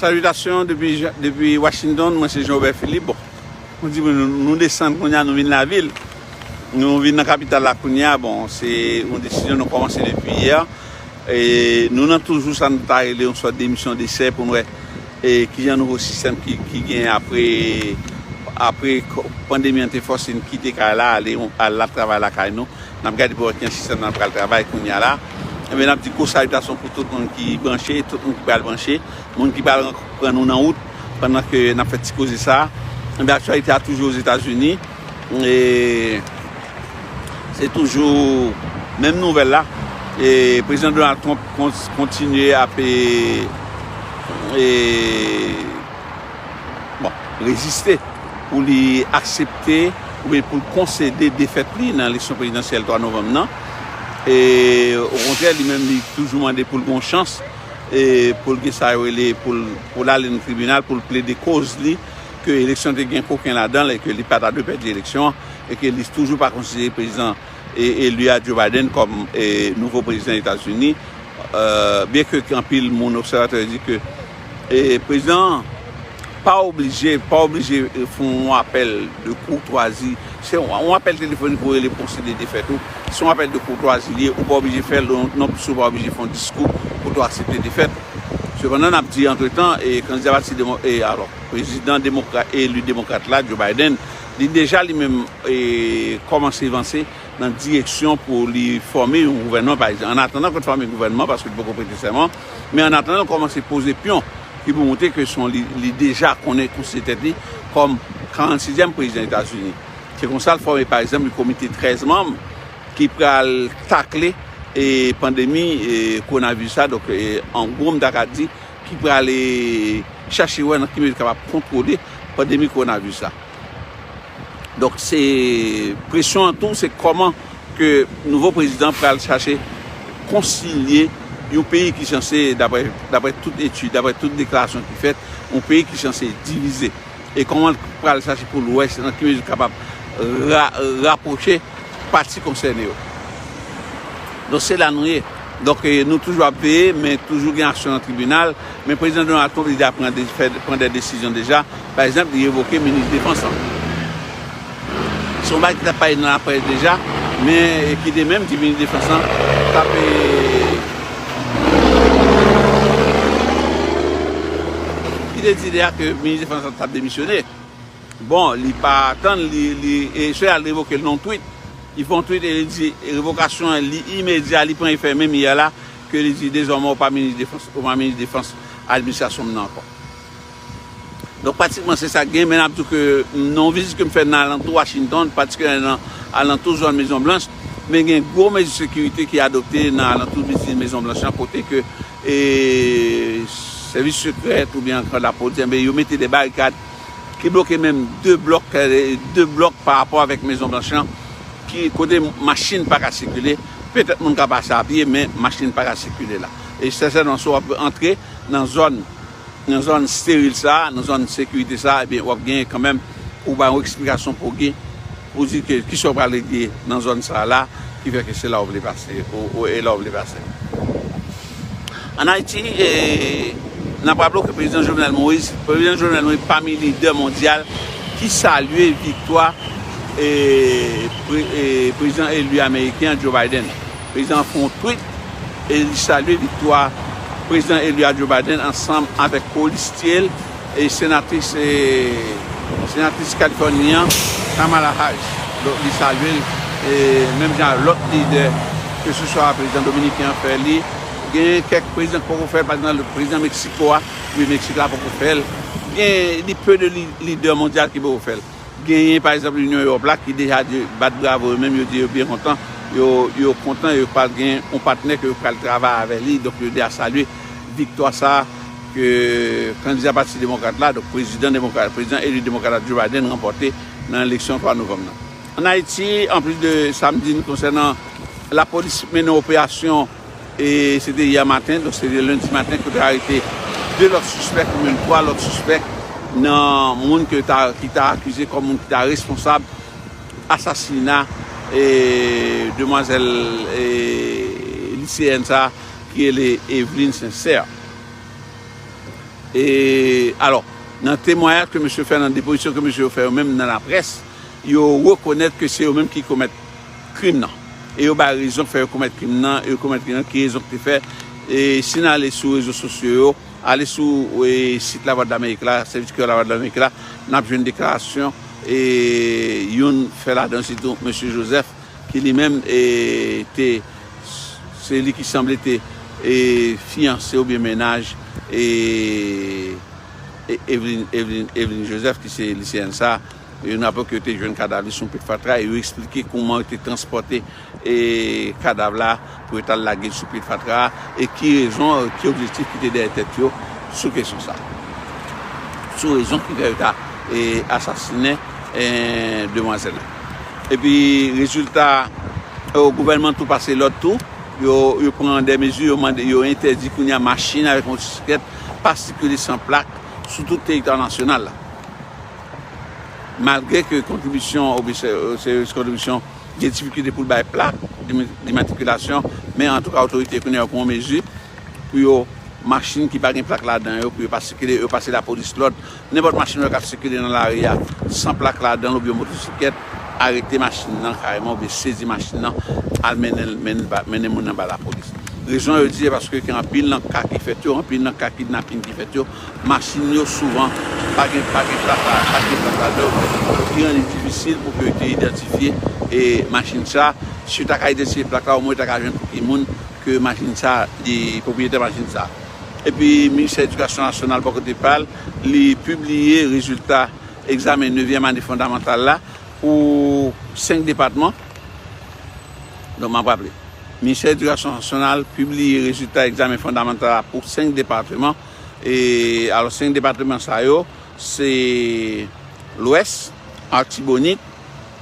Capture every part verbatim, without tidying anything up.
Salitasyon depi, depi Washington, mwen se Jean Robert Philippe. Bon, nou di nou, nou desann kounye a, nou vin lavil. Nou vin nan kapital la kounye a. Bon, se yon desizyon nou kòmanse depi yè. E nou nan toujou sa nou ta rele yon sòt de misyon desè pou n wè e kijan nouvo sistèm ki, ki gen apre, apre ko- pandemi an te fòse n kite kay la, ale, ale travay lakay nou. N ap gade pou wè ki sistèm n ap pral travay kounye a la. Ebyen, n ap di gwo salitasyon pou tout moun ki branche, tout moun ki pral branche, moun ki pral pran nou nan wout pandan ke n ap fè ti koze sa a. Ebyen, aktyalite a toujou Ozetazini. E se toujou menm nouvèl la. E Prezidan Donald Trump kon- kontinye ap e, e, bon, reziste pou li aksepte oubyen pou l konsede defèt li nan eleksyon prezidansyèl twa novanm nan. E okontrè, li menm li toujou mande pou l gen yon chans e pou l gen sa yo rele pou l, pou l ale nan tribinal pou l plede koz li ke eleksyon te gen koken ladan l e ke li pa ta dwe pèdi eleksyon an e ke li toujou pa konsidere prezidan e eli a Joe Biden kòm e nouvo prezidan Etazini. E, byen ke anpil moun obsèvatè di ke e prezidan an pa oblije, pa oblije e, fè yon apèl de koutwazi. Se yon, yon apèl telefonik ou rele pou konsede defèt ou. Se yon apèl de koutwazi li ye, ou pa oblije fè l, non, non plis ou pa oblije fè yon diskou pou tou aksepte defèt. Sepandan, n ap di antretan, e kandida pati demo, e alò, prezidan demokrat, eli demokrat la, Joe Biden, li deja li menm e kòmanse vanse nan direksyon pou li fòme yon gouvènman, pa egzanp. An atandan ke l fòme gouvènman, paske li poko prete sèman, men an atandan, l kòmanse poze pyon ki pou montre ke se yon li, li deja konnen konsidere tèt li kòm karannsizyèm prezidan Etazini. Se konsa, l fòme, pa egzanp, yon komite trèz manm ki pral takle e pandemi e kowonaviris la. Donk, e, an gwo, m ta ka di, ki pral e chache wè nan ki mezi l kapab kontwole pandemi kowonaviris la. Donk, se presyon an tou, se kòman ke nouvo prezidan pral chache konsilye yon peyi ki sanse, daprè, daprè tout etid, daprè tout deklarasyon ki fèt, yon peyi ki sanse divize. E kòman l pral chache pou l wè se nan ki mezi l kapab ra- rapwoche pati konsène yo. Donk, se la nou ye. Donk, e, nou toujou ap veye, men toujou gen aksyon nan tribinal. Men prezidan Donald Trump, li deja pran de, fè, pran de desizyon deja. Pa egzanp, li revoke minis defans lan. Se yon bagay ki t ap pale nan laprès deja, men e, ki te menm di minis defans lan t ap e, ki te di deja ke minis defans lan t ap demisyone. Bon, li pa tann, li, li, e, se al revoke l nan yon tweet. Li fè yon tweet e li di revokasyon an, li imedya, li pran efè menm yè la, ke li di dezòmè ou pa minis defans, ou pa minis defans administrasyon m nan ankò. Donk, pratikman, se sa k gen, men n ap di w ke nan yon vizit ke m fè nan alantou Washington, patikilyèman nan alantou zòn Mezon Blanch, men gen gwo mezi sekirite ki adopte nan alantou vizit Mezon Blanch lan, kote ke e, sèvis sekrè oubyen ankò lapolis, enben, yo mete de barikad ki bloke menm de blòk, e, de blòk pa rapò avèk Mezon Blanch lan, ki kote machin pa ka sikile. Petèt moun ka pase a pye, men machin pa ka sikile la. E sensèman, si w ap antre nan zòn, nan zòn steril sa a, nan zòn sekirite sa a, ebyen, w ap genyen kanmenm pou w bay yon eksplikasyon pou gen, pou di ke kisa w pral regle nan zòn sa a la, ki fè ke se la w vle pase, ou, ou, e la w vle pase. Ann Ayiti, e, n ap raple w ke prezidan Jovenel Moïse, prezidan Jovenel Moïse pami lidè mondyal ki salye viktwa, e, pre- e, prezidan eli ameriken an, Joe Biden. Prezidan an fè yon tweet e li salye viktwa prezidan eli a, Joe Biden, ansanm avèk kolistye l e senatris, e, senatris Kalifòni an, Kamala Harris. Donk, li salye l, e menm jan lòt lidè, ke se swa prezidan dominiken an fè li, gen kèk prezidan ki poko fè l, pa egzanp, prezidan Meksiko a, wi, Meksik la poko fè l. Gen, li pe de li- lidè mondyal ki poko fè l. Genyen, pa egzanp, Linyon Ewòp la ki deja di- bat bravo yo menm, yo di yo byen kontan, yo, yo kontan, yo pral gen yon patnè ke yo pral travay avè li, donk yo deja salye viktwa sa a ke kandida Pati Demokrat la, donk prezidan demokrat, prezidan eli demokrat la, Joe Biden, ranpòte nan eleksyon twa novanm nan. Ann Ayiti, anplis de sa m di n konsènan lapolis mennen operasyon, e se te yè maten, donk se te lendi maten, kote yo arete de lòt sispèk, oubyen twa lòt sispèk nan moun ke ta, ki ta akize kòm moun ki ta responsab asasina e demwazèl e liseyèn sa a ki rele Eveline Sincère. E, alò, nan temwayaj ke mesye fè, nan depozisyon ke mesye yo fè yo menm nan laprès, yo rekonèt ke se yo menm ki komèt krim nan. E yo bay rezon k fè yo komèt krim nan, yo komèt krim nan, ki rezon ki te fè. E si n ale sou rezo sosyo yo, ale sou, e, sit Lavwadlamerik la, sèvis kreyòl Lavwadlamerik la, n ap jwenn deklarasyon, e, youn fè ladan sitou mesye Joseph, ki li menm, e, te, se li ki sanble te, e, fiyanse oubyen mennaj, e, e, Evelyn, Evelyn, Evelyn Joseph, ki se lisyèn sa. Yo raple ke yo te jwenn kadav li sou yon pye fatra e yo eksplike kòman yo te transpòte, e, kadav la pou yo t al lage l sou pye fatra a, e ki rezon, ki objektif ki te dèyè tèt yo sou kesyon sa. Sou rezon ki fè yo ta, e, asasinen, e, demwazèl la. Epi rezilta, e, gouvènman tou pase lòd tou, yo, yo pran de mezi, yo mande, yo entèdi kounye a machin avèk motosiklèt pa sikile san plak sou tout teritwa nasyonal la. Malgre ke kontribisyon, oubyen se, se kontribisyon, gen difikilte pou l bay plak dimatrikilasyon, men antouka otorite kounye a yo pran mezi pou yo, machin ki pa gen plak ladan yo, pou yo pa sikile, yo pase lapolis lòd. Nenpòt machin yo k ap sikile nan lari a san plak ladan l oubyen motosiklèt, arete machin nan kareman oubyen sezi machin nan, al mennen, mennen, mennen moun nan ba lapolis. Rezon yo di se paske gen anpil nan ka ki fèt yo, anpil nan ka kidnapin ki fèt yo, machin yo souvan pa gen, pa gen plak la, pa gen plak ladan yo, ki rann li difisil pou ke yo te idantifye, e, machin sa. Si yo ta ka idantifye plak la, omwen yo ta ka jwenn pou ki moun ke machin sa, li pwopriyetè machin sa. Epi Ministè Edikasyon Nasyonal bò kote pa l, li pibliye rezilta egzamen nevyèm ane fondamantal la pou senk depatman. Donk, m ap raple, Ministè Edikasyon Nasyonal pibliye rezilta egzamen fondamantal la pou senk depatman. E, alò, senk depatman sa yo, se Lwès, Artibonit,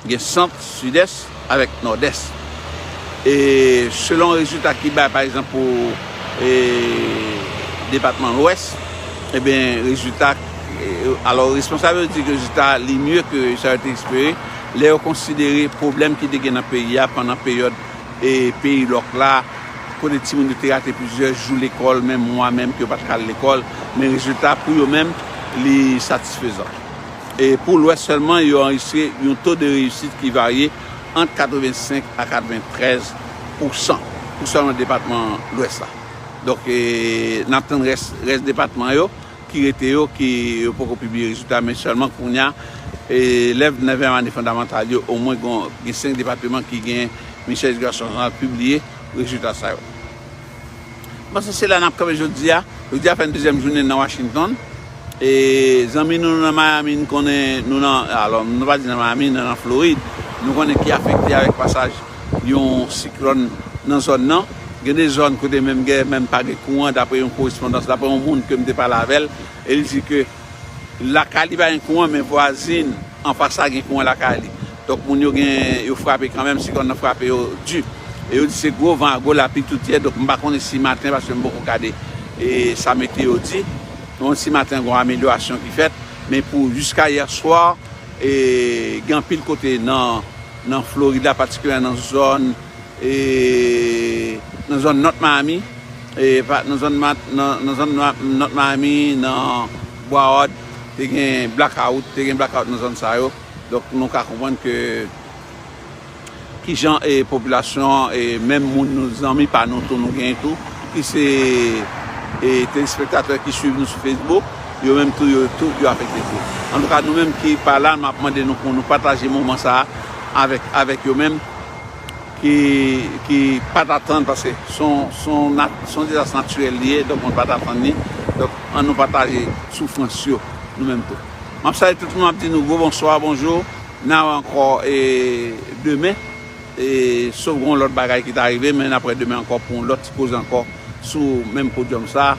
gen Sant, Sidès avèk Nòdès. E selon rezilta ki bay, pa egzanp, pou, e, depatman Lwès, ebyen, rezilta, e, alò, responsab yo di ke rezilta li mye ke sa yo te espere, lè yo konsidere pwoblèm ki te gen nan peyi a pandan peryòd, e, peyi lòk la, kote timoun yo te rate plizyè jou lekòl, menm mwa menm ke yo pa t ka al lekòl, men rezilta pou yo menm, li satisfezan. E pou Lwès sèlman, yo anrejistre yon to de reyisit ki varye ant katrevensenk a katreventrèz pousan pou sèlman depatman Lwès la. Donk, e, n ap tann rès, rès depatman yo ki rete yo, ki yo poko pibliye rezilta, men sèlman kounye a, e, elèv nevyèm ane fondamantal yo, omwen gon, gen senk depatman ki gen Ministè Edikasyon Nasyonal pibliye rezilta sa yo. M panse se la n ap kanpe jodi a. Jodi a fè n dezyèm jounen nan Washington. E zanmi nou nan Miami, n konnen nou nan, alò, nou pa di nan Miami, nan, nan Florid. Nou konnen ki afekte avèk pasaj yon siklòn nan zòn nan. Gen de zòn kote menm gen, menm pa gen kouran, dapre yon korespondans, dapre yon moun ke m te pale avè l, e li di ke lakay li pa gen kouran, men vwazin anfas la gen kouran lakay li. Donk, moun yo gen, yo frape kanmenm, siklòn nan frape yo di. E yo di se gwo van ak gwo lapli tout yè, donk m pa konnen si maten, paske m poko gade, e, sa meteo di. M pa konn si maten gon amelyorasyon ki fèt, men pou jiska yè swa, e, gen anpil kote nan, nan Florid la, patikilyèman nan zòn, e, nan zòn North Miami, e, pa, nan zòn Mat-, nan, nan zòn Nwa-, North Miami, nan Broward, te gen blackout, te gen blackout nan zòn sa yo. Donk, nou ka konprann ke kijan, e, popilasyon, e, menm moun nou, zanmi pa nou tou, nou genyen tou, ki se, e, telespektatè ki swiv nou sou Facebook, yo menm tou, yo tou, yo afekte tou. Antouka, nou menm ki pa la, m ap mande nou pou nou pataje moman sa a avèk, avèk yo menm ki, ki pa t atann, paske se yon, se yon nat-, se yon dezas natirèl li ye, donk moun pa t atann li. Donk, ann nou pataje soufrans yo, nou menm tou. M ap salye tout moun, m ap di nou gwo bonswa, bonjou. N a wè ankò, e, demen, e, sof gen yon lòt bagay ki ta rive, men n ap wè demen ankò pou yon lòt ti koze ankò sou menm podyòm sa.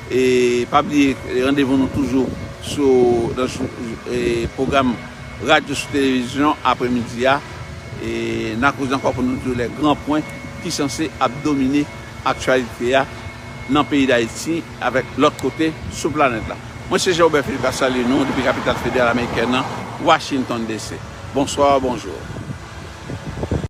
E pa bliye, randevou nou toujou sou, nan jou, e, pwogram radyo sou televizyon apremidi a. E n a koze ankò pou nou di w lè gran pwen ki sanse ap domine aktyalite a nan peyi Dayiti avèk lòt kote sou planèt la. Mwen se Jean Robert Philippe k ap salye nou depi kapital federal amerikèn nan, Washington D C. Bonswa, bonjou.